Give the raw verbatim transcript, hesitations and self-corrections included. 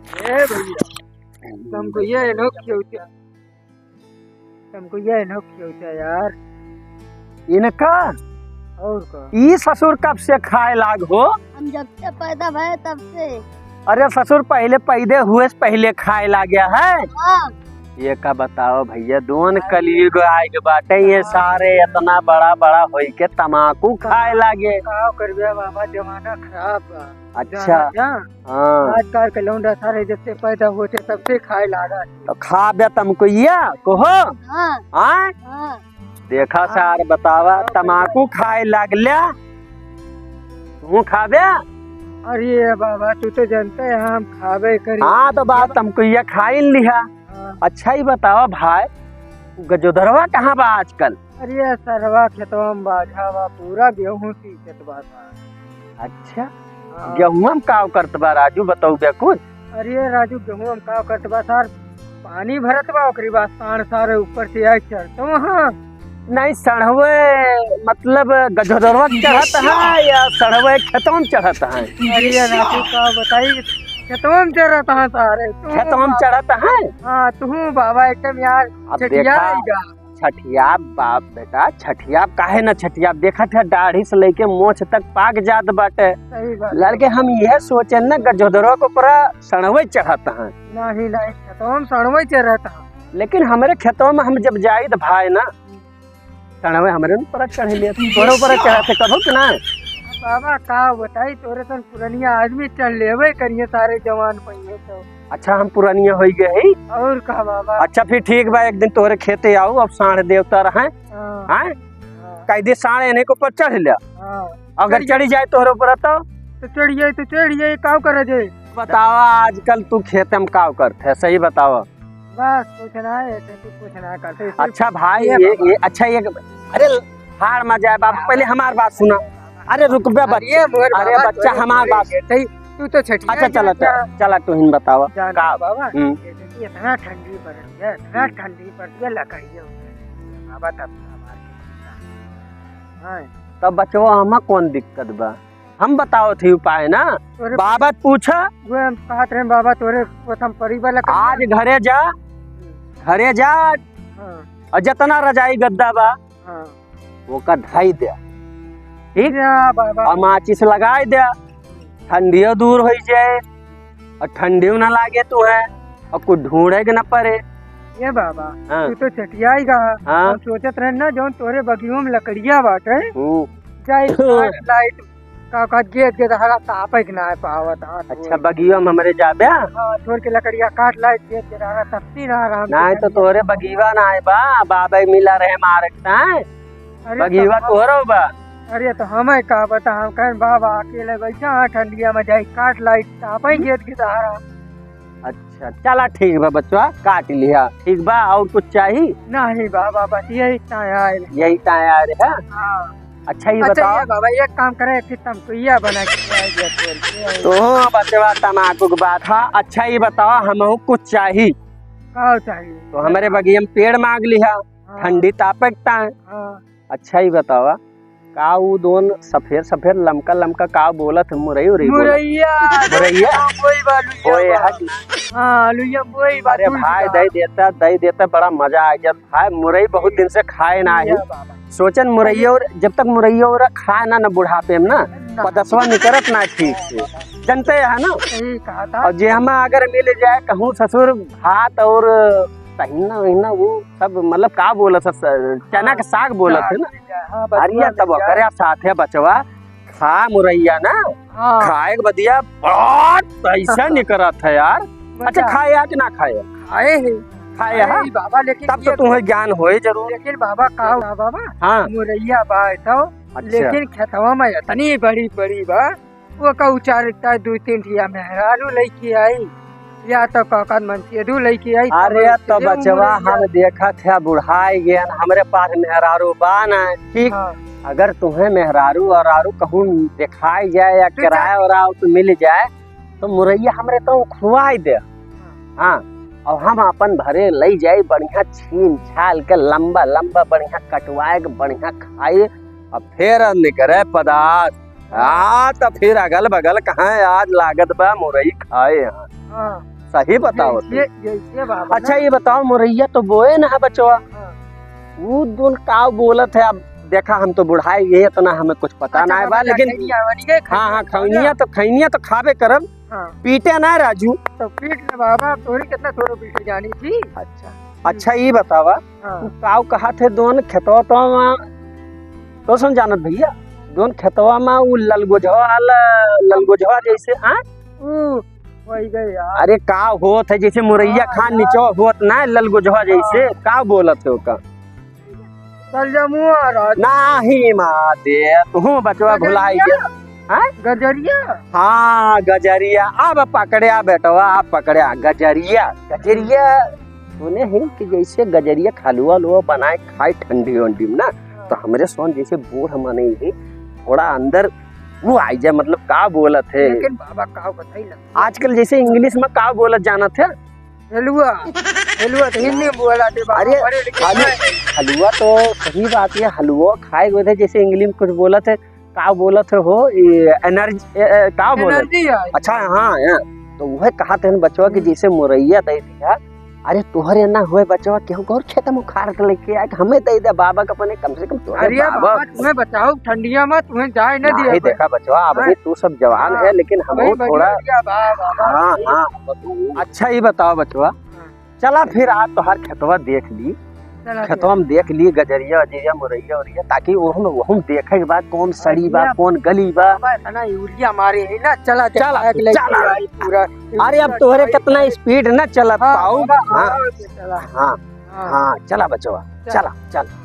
ए भैया, तुमको ये नो क्यों क्या? तुमको ये नो क्यों क्या यार? इनका? और का? ई ससुर कब से खाए लाग हो? हम जब से पैदा भए तब से। अरे ससुर, पहिले पैदे हुए से पहिले खाए लाग गया है। हाँ। ये का बताओ भैया, दोन कलयुग आए के बाटे, ये सारे इतना बड़ा बड़ा होई के तमाकू खाए लागे। का करबे बाबा, जमाना खराब बा। अच्छा। जाना क्या? हाँ। आजकल के लौंडा सारे जब से पैदा होते तब से खाए लागा। तो खाबे तमकुइया कहो। हाँ। हाँ? हाँ। देखा सार, बतावा, तमाकू खाए लागल्या, तू खाबे? अरे बाबा, तू तो जानते हैं हम खाबे करी। हाँ, तो बात तमकुइया खाइन लिहा। हाँ। अच्छा, ई बतावा भाई, गजोधरवा कहाँ बा आजकल? अरे सरवा खेतवा में बाझा बा, पूरा गेहूं सींचत बा सार। अच्छा, हाँ। गेहुआ में काव करत बा राजू, बतौबे कुछ? अरे राजू, गेहुआ में काव करत बा सार, पानी भरत बा, ओकरी बाद साँड़ सारे ऊपर से आए चढ़त वहाँ। नहीं, सड़वे मतलब गजोधरवा के चढ़त है या सड़वे खेतवा में चढ़त है? अरे राजू, का बताई, खेतवा में चढ़त है सारे। खेतवा में चढ़त है? हाँ, तू बाबा एकदम यार अब छठिया देखा, ही जा। छठियाब बाप बेटा, छठियाब काहे ना छठियाब? देखत है दाढ़ी से लेके मोछ तक पाक जात बाटे। सही बात। लड़के हम यह सोचे न गजोधरवा के ऊपर सड़वे चढ़त हैं। नहीं, नहीं, खेतवा में सड़वे चढ़त हैं। लेकिन हमरे खेतवा में हम जब जाई त भाई ना, सड़वे हमरे ऊपर चढ़ ले, तोरे ऊपर चढ़त है कबो कि ना? बाबा का बताई, तोरे सन पुरनिया आदमी चढ़ लेवे करिए सारे जवान पहिए तो। अच्छा, हम पुरनिया होई गए ही। और का बाबा? अच्छा, फिर ठीक बा, एक दिन तोहरे खेते आऊ, अब साँड़ देवता रहे। हाँ। हैं? हाँ। कह दे साँड़ एने के ऊपर चढ़ लिया। हाँ। अगर चढ़ चढ़ी जाए तोहरे ऊपर तो? तो चढ़ जाए, तो चढ़ जाए, काव करे जे? बतावा, आजकल तू खेते में काव करत है, सही बतावा। बस कुछ ना, ऐसे तू कुछ ना करते, सिर्फ अच्छा भाई, ये ये, बाबा। ये, अच्छा, ये, अरे, हार मा जाए बाप, पहले हमार बात सुना। अरे रुक बे अरे बच्चा, मोर अरे बाबा, बच्चा, तोरे हमार बात। तू तो छठिया अच्छा, चला, जाता। चला, चला, तू हिन बतावा। जाना का? बाबा, हम्म। जैसे कि इतना ठंडी पड़ती है, इतना हम्म। ठंडी पड़ती है, लकड़ियों में। बाबा, तब हमार हाँ। तब बचवा, हमा कौन दिक्कत बा? हम बतावत ही उपाय ना। तोरे बाबा पूछा। वो हम कहत रहे बाबा, तोरे कोठम परी बा लकड़िया। आज घरे जा, हम्म। घरे जा, हाँ। और जितना रजाई गद्दा बा, हाँ। ओका ढाई दे। ठीक? या बाबा। और माचिस लगाई दे, ठंडियो दूर होई जाए और ठंडियो ना लागे तुहे और कुछ ढूंढे के ना पड़े। ये बाबा, हाँ। तू तो चटियाई गा। हाँ। हम सोचत रहे ना, जौन तोरे बगियो में लकड़िया बाटे, हम्म। जाए लाइट का, का गेद गेद हरा तापे के ना पावत, हाँ, अच्छा, तू। बगिया में हमरे जाबे? हाँ, छोड़ के लकड़िया काट लाई, गेद गेद हरा तपती ना आराम से नहीं तो तोरे बगिया ना आए बा, बाबा मिला रहे मारे के ताए। अरे बगिया तो हम तोहरो बा। अरे तो हमें का बता, हम कहें बाबा अकेले बैठा हाँ, ठंडिया में जाई काट लाई, तापे गेद गेद हरा। अच्छा, चला ठीक बा बचवा, काट लिहा। ठीक बा, और कुछ चाही? नहीं बाबा, बस यही ताए आए। यही ताए आए रहे? हाँ। अच्छा, ये अच्छा, बताओ। ये बाबा, एक काम करे कि तमकुइया बना के खिया दिया, बोल के। तो बचवा तमाकू के बात। हाँ, अच्छा, ये बताओ, हमहू कुछ चाही। का चाही? तो हमरे बगिया में पेड़ मांग लिहा, हाँ। ठंडी तापकता है। हाँ। अच्छा, ये बतावा, का उ दोन सफेद सफेद लमका लमका का बोलत है, मुरई उरई बोलत? मुरैया। मुरैया? हाँ, वही बात, लुइया ओए, बात। हट। हाँ, लुइया, वही बात, अरे उल्टी भाई, बात। दे देता, दे देता, बड़ा मजा आ गया। भाई, मुरई बहुत दिन से खाए ना ही। या बाबा। सोचन मुरैया और जब तक मुरैया और खाए ना, ना बुढ़ापे में ना, ना। पदसवा निकरत ना ठीक से। जनते है ना? सही कहा था। और जे हमा अगर मिल जाए कहूँ ससुर भात और तहिना वहिना वो सब मतलब का बोलत है, स-, चना के साग बोलत है ना। हाँ, बचवा अरे तब मिल जाए। ओकरे साथे बचवा खा मुरैया ना, हाँ। खाए के बदिया बहुत पैसा निकरत है यार। मजा। अच्छा, खाए है कि ना खाए? खाए है। खाए है? अरे बाबा, लेकिन तब तो ये तुम्हें ज्ञान होए जरूर। लेकिन बाबा का बा बाबा? हाँ। मुरैया बा तो, अच्छा। लेकिन खेतवा में इतनी बड़ी बड़ी बा, वो का उचारता दू तीन ठिया मेहरारू लइके आई, या तो कौकन मनसेदू लइके आई, अरे तब तो उनके बचवा, मुरैया। हम देखत है बुढ़ाई गए, हमरे पास मेहरारू बा ना, ठीक? हाँ। अगर तुम्हें मेहरारू और आरू कहूँ दिखाई जाए या ठीक है। किराया और आऊ तो मिल जाए, तो मुरैया हमरे तो खुआई दे। हाँ, और हम अपन भरे लई जाई, बढ़िया छीन छाल के लंबा लंबा बढ़िया कटवाए के बढ़िया खाई, और फिर निकरे पदार्थ। हाँ, तो फिर अगल बगल कहाँ आज लागत बा मुरई खाए यहाँ। हाँ। सही बताओ ये, तू। ये, ये, ये बाबा अच्छा, ना। ये बताओ, मुरैया तो बोए ना है बचवा। हाँ। वो दोन का बोलत है, अब देखा, हम तो बुढ़ाए गए, इतना हमें कुछ पता अच्छा, ना है बाबा, बा, लेकिन खैनिया बनी गए, हाँ, हाँ, खैनिया खैनिया तो, खैनिया तो खाबे करब, हाँ। पीटे ना राजू। तो पीट ले बाबा, तोरी कितना थोड़ो पीटे जानी थी। अच्छा, अच्छा, ये बतावा, हाँ। तू काव कहा थे दोन खेतवा तो मा-, तो सुन जानत भैया, दोन खेतवा मा वो ललगोझवा आला, ललगोझवा जैसे, हाँ? ऊ, वही गए यार। अरे का होत है जैसे मुरैया हाँ, खान यार। निचो होत ना ललगोझवा जैसे, हाँ। का बोलत है ओका? कल जमुआ रात। नाही माँ दे, तू बचवा भुलाई गजरिया। गया। हाँ? गजरिया। हाँ, गजरिया। अब पकड़्या बेटवा, अब पकड़्या। गजरिया, गजरिया। सुने हैं कि जैसे गजरिया का हलवा उलवा बनाए खाए ठंडी वंडी में ना, हाँ। तो हमरे सोन जैसे बूढ़ मने ही थोड़ा अंदर वो आई जाए, मतलब का बोलत है। लेकिन बाबा का बताई ना। आजकल जैसे English में का बोलत जानत है? हलवा, हलवा तो हिंदी में बोला थे बाबा, अरे, पढ़े लिखे हलु-, हैं। हलवा तो सही बात है, हलवा खाए गए थे, जैसे English में कुछ बोलत है, का बोलत है हो, ये energy, ए, ए, का बोलत? Energy है। अच्छा, हाँ, हाँ। तो वह कहा थे बचवा कि हम्म। जैसे मुरैया दे दिया, अरे तोहरे ना हुए बचवा, केहू के और खेत में उखाड़ के लेके आए, हमें दे दे बाबा का अपने, कम से कम तोहरे अरे बाबा। बाबा, तुम्हें बचाओ ठंडिया में, तुम्हें जाए ना दिया नहीं, कोई। देखा बचवा, अब हाँ। ही तू सब जवान हाँ। है, लेकिन हम वही बहुत बढ़िया थोड़ा दिया, वाह, वाह, वाह, हाँ, वाह। हाँ। अच्छा, ये बताओ बचवा, हाँ। चला फिर आज तोहार खेतवा देख ली, चला खेतवा फिर। में देख ली गजरिया, अजरिया, मुरैया, उरैया, ताकि ओहम, ओहम देखे के बाद कौन सड़ी बा, अरे कौन गली बा। बाबा, इतना यूरिया मारे है ना, चला, चला, चला, चला। चला, पूरा अरे, अब तोहरे कितना speed ना चलत हाँ, पाऊ। हाँ, हाँ, हाँ, चला। हाँ, हाँ, चला बचवा, चला। चला, चला।